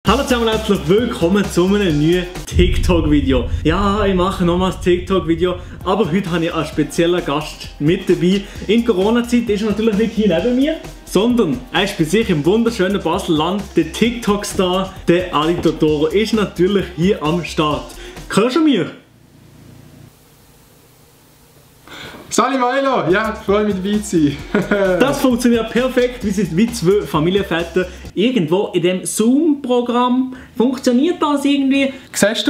Hallo zusammen und herzlich willkommen zu einem neuen TikTok-Video. Ja, ich mache nochmals ein TikTok-Video, aber heute habe ich einen speziellen Gast mit dabei. In Corona-Zeit ist er natürlich nicht hier neben mir, sondern er ist bei sich im wunderschönen Basel-Land. Der TikTok-Star, der Ali Totoro, ist natürlich hier am Start. Hörst du mir? Salut Milo! Ja, freue mich dabei zu sein. Das funktioniert perfekt, wir sind wie zwei Familienväter irgendwo in dem Zoom-Programm. Funktioniert das irgendwie? Siehst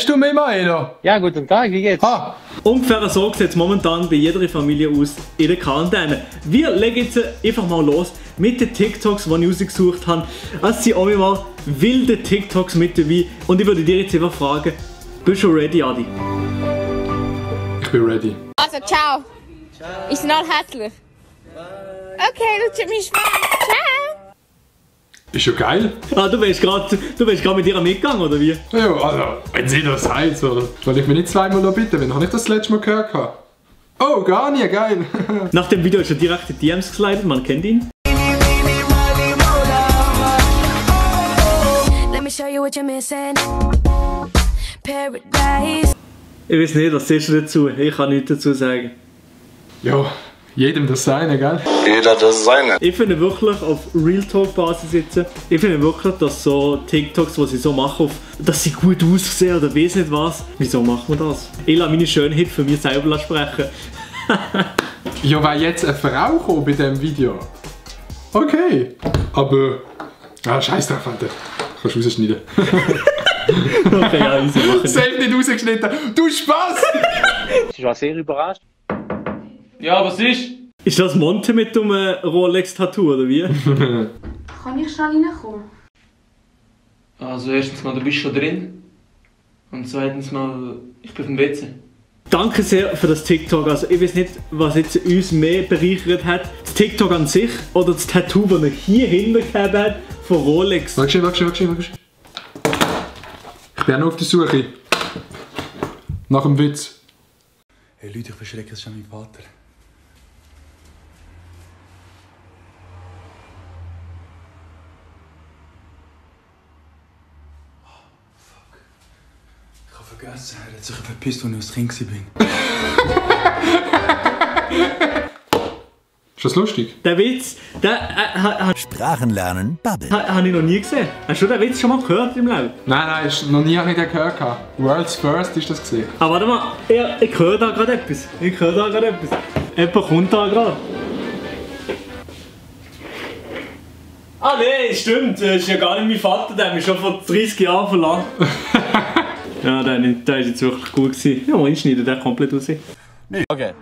du mich, Milo? Ja, guten Tag, wie geht's? Ah, Ungefähr so sieht es momentan bei jeder Familie aus in der Quarantäne. Wir legen jetzt einfach mal los mit den TikToks, die ich rausgesucht habe. Es sind auch mal wilde TikToks mit dabei. Und ich würde dir jetzt einfach fragen, bist du ready, Adi? ich bin ready. Also, ciao. Ich bin all herzlich. Okay, lutscht mich Spaß. Ciao. Ist ja geil. Ah, du bist gerade mit ihr mitgegangen, oder wie? Ja, also, wenn sie das sagt, oder? Soll ich mich nicht zweimal bitten, wenn ich das letzte Mal gehört habe? Oh, gar nicht, geil. Nach dem Video ist er direkt in die DMs geslidet, man kennt ihn. Let me show you what you're missing. Paradise. Ich weiß nicht, was siehst du dazu? Ich kann nichts dazu sagen. Ja, jedem das Seine, gell? Jeder das seine. Ich finde wirklich auf Real Talk Basis sitzen. Ich finde wirklich, dass so TikToks, die sie so machen, dass sie gut aussehen oder weiß nicht was. Wieso macht man das? Ich lasse meine Schönheit für mich selber sprechen. Ja, weil jetzt eine Frau kommt bei diesem Video. Okay. Aber. Ah, scheiß drauf, Alter. Kannst du rausschneiden. Okay, ja, easy machen. Safe nicht rausgeschnitten. Du Spaß! Ich war sehr überrascht. Ja, was ist? Ist das Monte mit dem Rolex-Tattoo, oder wie? Kann ich schnell reinkommen? Also erstens mal, du bist schon drin. Und zweitens mal, ich bin auf dem WC. Danke sehr für das TikTok. Also ich weiß nicht, was jetzt uns mehr bereichert hat. Das TikTok an sich oder das Tattoo, das er hier hinten gehabt hat von Rolex. Warte. Ich bin auch noch auf der Suche. Nach dem Witz. Hey Leute, ich verschrecke, das ist schon mein Vater. Ich habe vergessen, er hat sich verpisst, als ich als Kind war. Ist das lustig? Der Witz, Sprachenlernen Bubble. habe ich noch nie gesehen. Hast du den Witz schon mal gehört im Leben? Nein, noch nie habe ich den gehört. World's First ist das gesehen. Aber warte mal, ich höre da gerade etwas. Jemand kommt da gerade. Ah nee, stimmt, das ist ja gar nicht mein Vater, der hat mich schon vor 30 Jahren verlangt. Ja, der war jetzt wirklich gut gewesen. Ja, mal einschneiden, der komplett raus. Okay.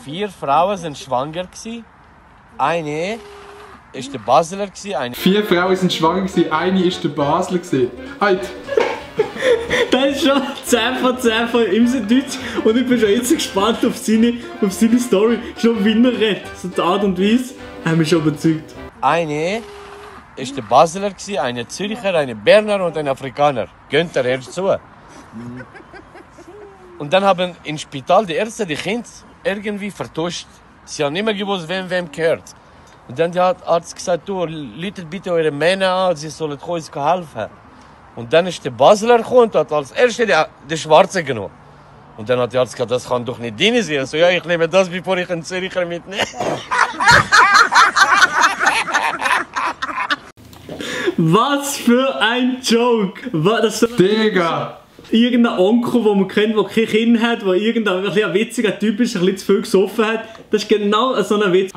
Vier Frauen sind schwanger gewesen. Eine ist der Basler gewesen, eine 4 Frauen sind schwanger gewesen, eine ist der Basler gewesen. Halt! Das ist schon 10 von 10 von ihm sind Deutsch und ich bin schon jetzt gespannt auf seine Story. Schon wie er redet, so die Art und Weise, haben mich schon überzeugt. Eine ist der Basler gewesen, eine Zürcher, eine Berner und ein Afrikaner. Gönnt er erst zu. Und dann haben im Spital die Ärzte die Kinder irgendwie vertuscht. Sie haben nicht mehr gewusst, wem gehört. Und dann hat der Arzt gesagt, du, läutet bitte eure Männer an, sie sollen uns helfen. Und dann ist der Basler gekommen und hat als Erster den Schwarzen genommen. Und dann hat der Arzt gesagt, das kann doch nicht deine sein. So, ja, ich nehme das, bevor ich einen Zürcher mitnehme. Was für ein Joke! Das ist Digga! irgendein Onkel, den man kennt, der kein Kind hat, der irgendein witziger Typ ist, ein bisschen zu viel gesoffen hat. Das ist genau so ein Witz.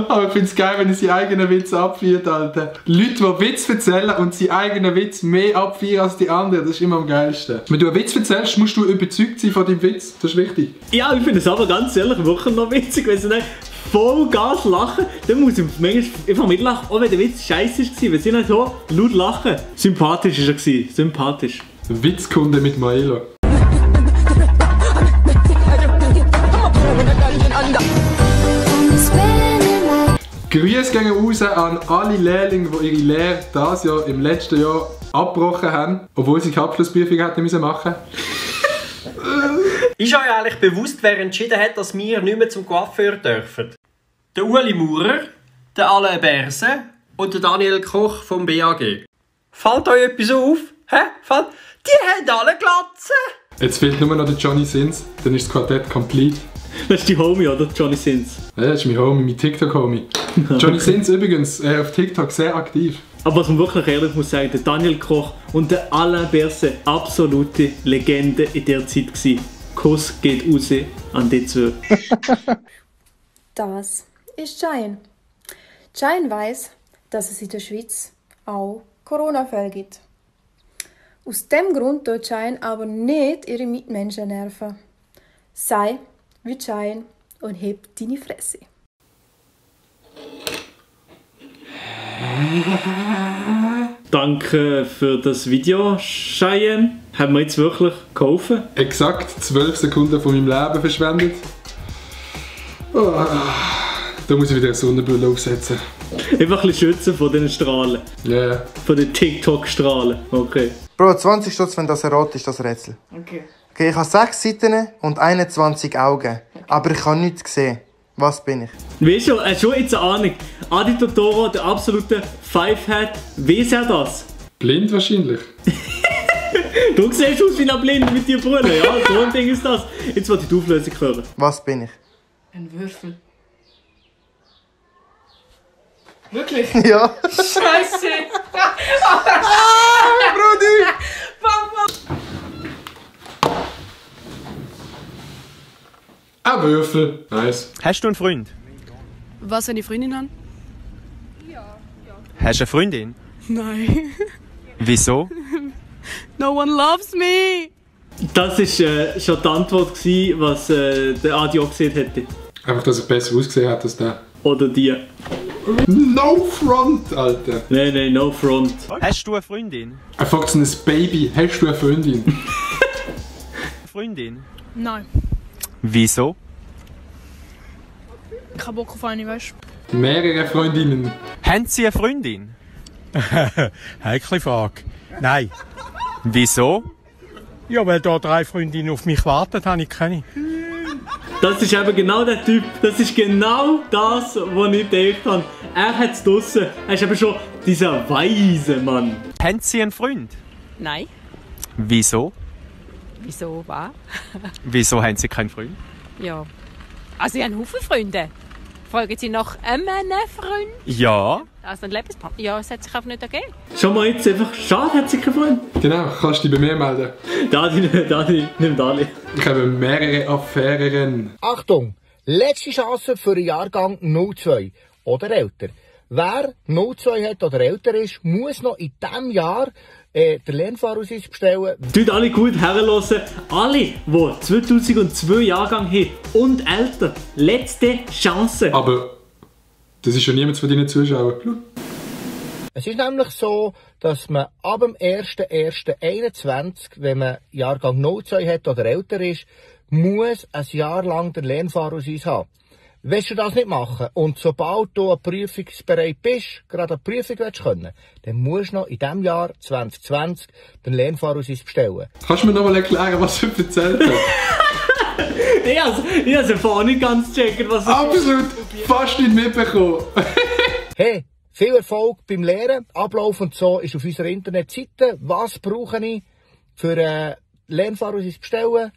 Aber ich finde es geil, wenn er seinen eigenen Witz abfeiert, Alter. Leute, die Witz erzählen und seinen eigenen Witz mehr abfeiern als die anderen, das ist immer am geilsten. Wenn du einen Witz erzählst, musst du überzeugt sein von deinem Witz. Das ist wichtig. Ja, ich finde es aber ganz ehrlich wirklich noch witzig, wenn sie nicht voll Gas lachen, dann muss ich manchmal einfach mitlachen, auch wenn der Witz scheiße war, wenn sie nicht so laut lachen. Sympathisch war er, sympathisch. Witzkunde mit Maelo. Grüße gehen raus an alle Lehrlinge, die ihre Lehre dieses Jahr im letzten Jahr abgebrochen haben, obwohl sie keine Abschlussprüfung hätten machen müssen. Ist euch eigentlich bewusst, wer entschieden hat, dass wir nicht mehr zum Coiffeur dürfen? Der Ueli Maurer, der Alain Berse und der Daniel Koch vom BAG. Fällt euch etwas auf? Hä? Die haben alle Glatzen! Jetzt fehlt nur noch der Johnny Sins, dann ist das Quartett complete. Das ist die Homie, oder? Johnny Sins. Ja, das ist mein Homie, mein TikTok-Homie. Johnny Sins übrigens auf TikTok sehr aktiv. Aber was man wirklich ehrlich muss sagen, der Daniel Koch und der Alain Berset, absolute Legende in der Zeit gewesen. Kuss geht raus an die zwei. Das ist Cheyenne. Cheyenne weiss, dass es in der Schweiz auch Corona-Fälle gibt. Aus dem Grund tut Cheyenne aber nicht ihre Mitmenschen nerven. Sei wie Cheyenne und heb deine Fresse. Danke für das Video, Cheyenne. Haben wir jetzt wirklich geholfen? Exakt 12 Sekunden von meinem Leben verschwendet. Oh, da muss ich wieder eine Sonnenbrille aufsetzen. Einfach ein bisschen schützen von den Strahlen. Ja. Yeah. Von den TikTok-Strahlen. Okay. Bro, 20 Stutz, wenn das errot ist, das Rätsel. Okay. Okay, ich habe 6 Seiten und 21 Augen. Aber ich habe nichts gesehen. Was bin ich? Weißt du, hast du jetzt eine Ahnung? Adi Totoro, der absolute Five-Head, weiss er das? Blind wahrscheinlich. Du siehst aus wie ein Blind mit dir Brüllen, ja? So ein Ding ist das. Jetzt wollte ich die Auflösung hören. Was bin ich? Ein Würfel. Wirklich? Ja. Scheiße! Brudi! Ein Würfel. Nice. Hast du einen Freund? Was, wenn ich Freundin habe? Hast du eine Freundin? Nein. Wieso? No one loves me! Das war schon die Antwort, gewesen, was der Adi auch gesehen hätte. Einfach, dass er besser ausgesehen hat als der. Oder die. No front, Alter. Nein, no front. Hast du eine Freundin? Er fragt so ein Baby, hast du eine Freundin? Freundin? Nein. Wieso? Ich hab Bock auf eine, weißt du? Mehrere Freundinnen. Haben Sie eine Freundin? Heikle Frage. Nein. Wieso? Ja, weil da 3 Freundinnen auf mich warten, habe ich keine. Das ist eben genau der Typ. Das ist genau das, was ich gedacht habe. Er hat es draussen. Er ist eben schon dieser weise Mann. Haben Sie einen Freund? Nein. Wieso? Wieso, was? Wieso haben Sie keinen Freund? Ja. Also, ich habe Haufen Freunde. Fragen Sie nach einem Freund? Ja. Also ein Lebenspartner? Ja, es hat sich einfach nicht ergeben. Schau mal jetzt einfach, schade, hat sich keinen Freund. Genau, kannst du dich bei mir melden. Dadi, nimm alle. Ich habe mehrere Affären. Achtung, letzte Chance für den Jahrgang 02 oder älter. Wer 02 hat oder älter ist, muss noch in diesem Jahr den Lernfahrausweis bestellen. Tut alle gut herhören. Alle, die 2002 Jahrgang haben und älter, letzte Chance. Aber das ist schon niemand von deinen Zuschauern. Es ist nämlich so, dass man ab dem 1.1.21, wenn man Jahrgang 02 hat oder älter ist, muss ein Jahr lang den Lernfahrausweis haben. Willst du das nicht machen und sobald du prüfungsbereit bist, gerade eine Prüfung können, dann musst du noch in diesem Jahr 2020 den Lernfahrausweis bestellen. Kannst du mir noch mal erklären, was du erzählt hast? Ich habe es vorhin nicht ganz checken, was absolut fast nicht mitbekommen. Hey, viel Erfolg beim Lehren. Ablauf und so ist auf unserer Internetseite. Was brauche ich für Lernfahrausweis bestellen?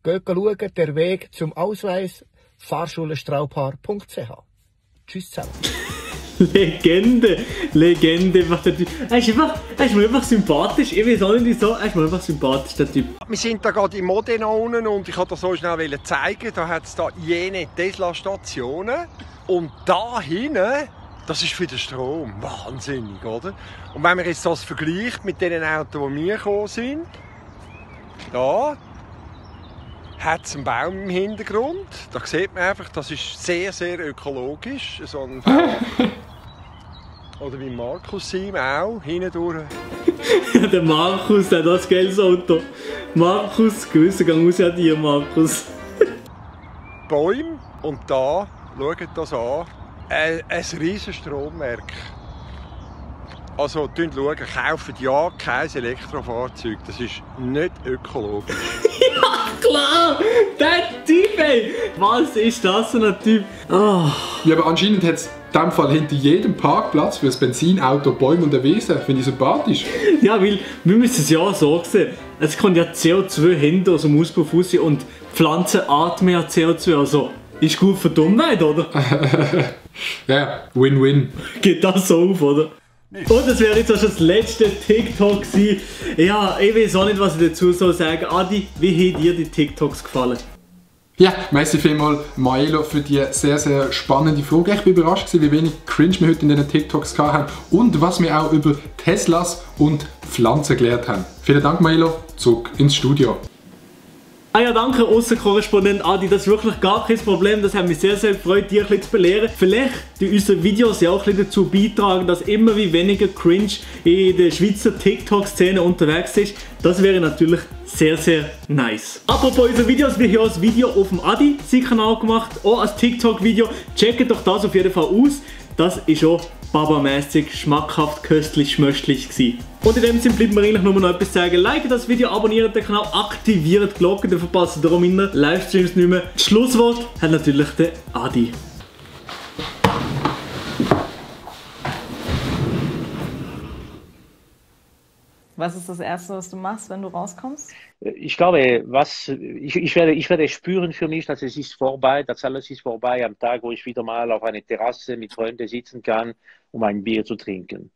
Geht schauen, der Weg zum Ausweis. Fahrschulenstraubhaar.ch. Tschüss zusammen. Legende. Er ist mir einfach sympathisch. Ich weiß auch nicht wieso, er ist mir einfach sympathisch, der Typ. Wir sind da gerade in Modena unten und ich wollte das so schnell zeigen. Da hat es da jene Tesla-Stationen. Und da hinten, das ist für den Strom. Wahnsinnig, oder? Und wenn man jetzt das vergleicht mit den Autos, die wir gekommen sind, da hat es einen Baum im Hintergrund. Da sieht man einfach, das ist sehr, sehr ökologisch. So ein oder wie Markus Sim auch, hindurch. Der Markus, der hat das geiles Auto. Markus, Grüße gehen raus an dir, Markus. Bäume und da, schaut das an, ein riesen Stromwerk. Also, schaut, kauft ja kein Elektrofahrzeug, das ist nicht ökologisch. Ja, klar! Der Typ, ey! Was ist das für ein Typ? Oh. Ja, aber anscheinend hat es in dem Fall hinter jedem Parkplatz für das Benzinauto Bäume und eine Wiese. Finde ich sympathisch. Ja, weil wir müssen es ja auch so sehen. Es kommt ja CO2 hinter aus dem Auspuff raus und Pflanzen atmen ja CO2. Also ist gut für die Umwelt, oder? Ja, Win-Win. Geht das so auf, oder? Und das wäre jetzt auch schon das letzte TikTok gewesen. Ja, ich weiß auch nicht, was ich dazu soll sagen. Adi, wie haben dir die TikToks gefallen? Ja, merci vielmals Maelo für die sehr, sehr spannende Frage. Ich bin überrascht gewesen, wie wenig Cringe wir heute in diesen TikToks haben und was wir auch über Teslas und Pflanzen gelernt haben. Vielen Dank Maelo, zurück ins Studio. Ah ja, danke, Aussenkorrespondent Adi, das ist wirklich gar kein Problem, das hat mich sehr, sehr gefreut, dich ein bisschen zu belehren. Vielleicht die unsere Videos ja auch ein bisschen dazu beitragen, dass immer wie weniger Cringe in der Schweizer TikTok-Szene unterwegs ist. Das wäre natürlich sehr, sehr nice. Apropos unsere Videos, wir haben auch ein Video auf dem Adi-Kanal gemacht, auch als TikTok-Video. Checkt doch das auf jeden Fall aus. Das ist auch babamäßig, schmackhaft, köstlich, schmöstlich gewesen. Und in dem Sinne bleibt mir eigentlich nur noch etwas sagen. Like das Video, abonniert den Kanal, aktiviert die Glocke, dann verpasst ihr darum immer Livestreams nicht mehr. Das Schlusswort hat natürlich der Adi. Was ist das Erste, was du machst, wenn du rauskommst? Ich glaube, ich werde spüren für mich, dass es ist vorbei, dass alles ist vorbei am Tag, wo ich wieder mal auf einer Terrasse mit Freunden sitzen kann, um ein Bier zu trinken.